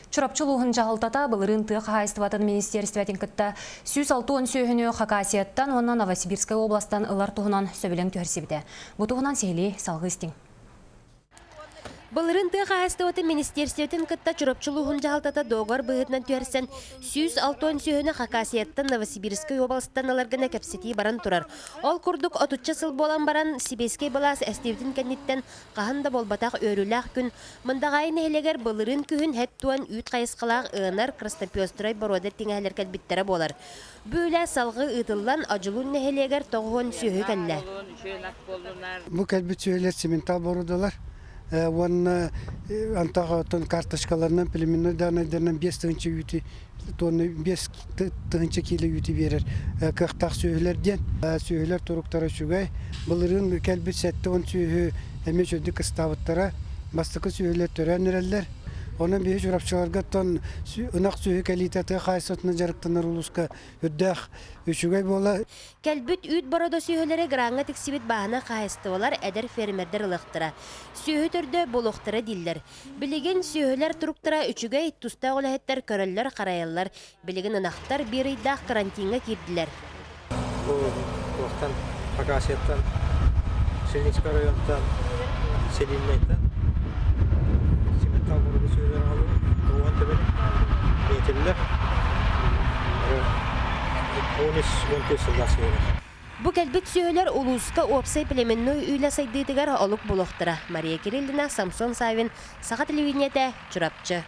Чурапчы улууһун дьаһалтата былырыын тыа хаһаайыстыбатын министиэристибэтин кытта 160 сүөһүнү Хакасияттан уонна Новосибирскай областан ылар туһунан сөбүлэҥ түһэрсибитэ. Бу туһунан сиһилии салҕыы истиҥ. Былырыын тыа хаһаайыстыбатын министиэристибэтин кытта Чурапчы улууһун дьаһалтата доогор быһыытынан түһэрсэн 160 сүөһүнү Хакасияттан Новосибирскай уобаластан ылар гына кэпсэтии баран турар. Ол курдук отучча сыл буолан баран Сибиэскэй былаас эстибитин кэнниттэн хаһан да буолбатах үөрүүлээх күн Мындаҕаайы нэһилиэгэр былырыын күһүн һэт-туон үүт хайысхалаах ыанар Краснопестрай боруода тиҥэһэлэр кэлбиттэрэ буолар. Бу үлэ салгыы ыытыллан Одьулуун нэһилиэгэр 90 сүөһү кэллэ. Бу кэлбит сүөһүлэр цементал боруодалар уонна антах оттон карточкаларынан племенной даанайдарынан 5 тыһыынча үүтү тонна 5 тыһыынча киилэ үүтү биэрэр кыахтаах сүөһүлэр диэн. Сүөһүлэр туруктара үчүгэй. Былырыын кэлбит 70 сүөһү эмиэ үчүгэйдик кыстаабыттара. Бастакы сүөһүлэр төрөөн эрэллэр. Онон биһи Чурапчыларга оттон ынах сүөһү кэлиитэ тыа хаһаайыстыбатынан дьарыктанар улууска үрдээх үчүгэй буола. Кэлбит үүт бородо сүөһүлэри граҥҥа тиксибит бааһынай хаһаайыстыбалар, эдэр фермердэр ылыахтара. Сүөһү төрдө буолуохтара дииллэр. Билигин сүөһүлэр туруктара үчүгэй, тустаах үлэһиттэр көрөллөр-харайаллар. Билигин ынахтар биир ыйдаах карантиҥҥа киирдилэр. Бу туохтан Хакасияттан, Шилинскай районтан, Селиннэйтэн Симентал боруду сүөһүлэр аҕалыбыт, 90 төбөнү иитиллэр. 13-14 сыллаах сүөһүлэр. Бу кэлбит сүөһүлэр улууска уопсай племенной үлэ сайдыытыгар олук булуохтара. Мария Кириллина, Самсон Савин, Саха телевидениетэ, Чурапчы.